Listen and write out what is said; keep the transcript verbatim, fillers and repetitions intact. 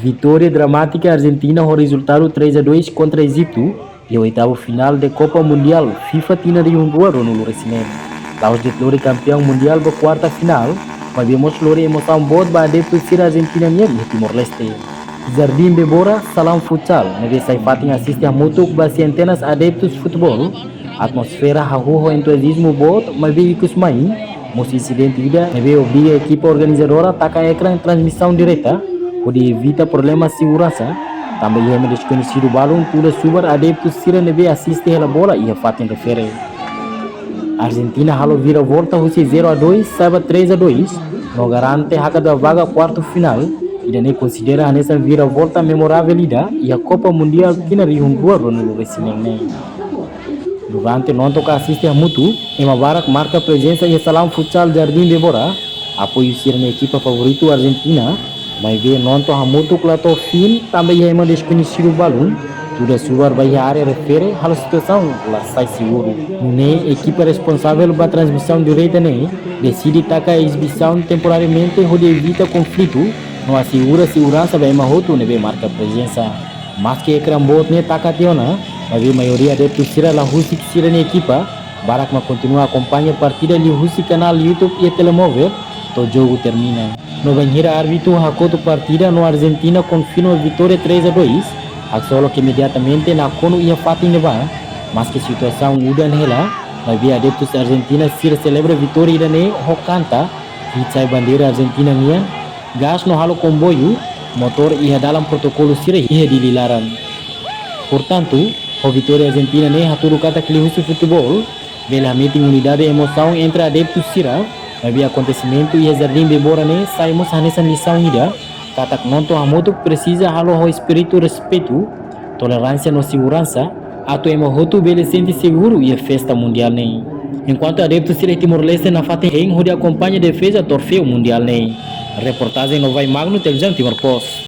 Vitória dramátika Argentina ho rezultadu três a dois kontra Ejitu iha oitavu finál de Copa Mundial FIFA tinan rihun rua ruanulu resin neen. La'ós de'it lori kampeaun mundiál ba kuarta finál, maibé mós lori emosaun boot ba adeptu sira Argentina nian iha Timor-Leste. Jardim Bebora, Salam Futsal, ne'ebé sai fatin asiste hamutuk ba sentenas adeptus futeból, atmosfera hahú ho entuziazmu boot, maibé ikus mai, mós insidente ida ne'ebé obriga ekipa organizadora taka ekran transmisaun direta, hodi evita problema seguransa, tanba iha ema deskoñesidu balun tuda subar adeptu sira ne'ebé asiste hela bola iha fatin refere. Argentina halo viravolta husi zero a dois sa'e ba três a dois, no garante hakat ba vaga kuartu finál, ida-ne'e konsidera hanesan viravolta memoravel ida iha Copa Mundial tinan rihun rua ruanulu resin neen ne'e. Durante nonton ka asiste hamutuk, ema barak marka prezensa iha Salam Futsal Jardim Bebora, apoiu sira-nia ekipa favoritu Argentina, maibé nonton hamutuk la to'o fin, tanba iha ema deskoñesidu balun tuda subar ba iha área refere, halo situasaun la sai seguru. Nune'e ekipa responsavel ba transmisaun direta ne'e deside taka ezibisaun temporariamente hodi evita konflitu, no asegura seguransa ba ema hotu ne'ebé marka prezensa. Maske ekran boot ne'e taka tiha ona, maibé maioria adeptu sira la husik sira-nia ekipa, barak mak kontinua akompaña partida liuhusi kanál YouTube iha telemovel, to'o jogu termina. No bainhira árbitru hakotu partida no Argentina konfirma vitória três a dois, haksolok imediatamente nakonu iha fatin ne'ebá, maske situasaun udan hela, maibé adeptus Argentina sira selebra vitória ida-ne'e ho kanta, hitsai bandeira Argentina nian, gás no halo komboiu motór iha dalan protokolu sira iha Dili laran. Portantu, ho vitória Argentina ne'e hatudu katak liuhusi futeból bele hametin unidade emosaun entre adeptu sira, maibé akontesimentu iha Jardim Bebora ne'e sai mós hanesan lisaun ida, katak nonton hamutuk presiza halo ho espíritu respeitu, toleránsia no seguransa, atu ema hotu bele sente seguru iha festa mundiál ne'e. Enkuantu adeptu sira Timor-Leste nafatin hein hodi akompaña defeza troféu mundiál ne'e. Reportajen Novai Magno, Televizaun Timor Post.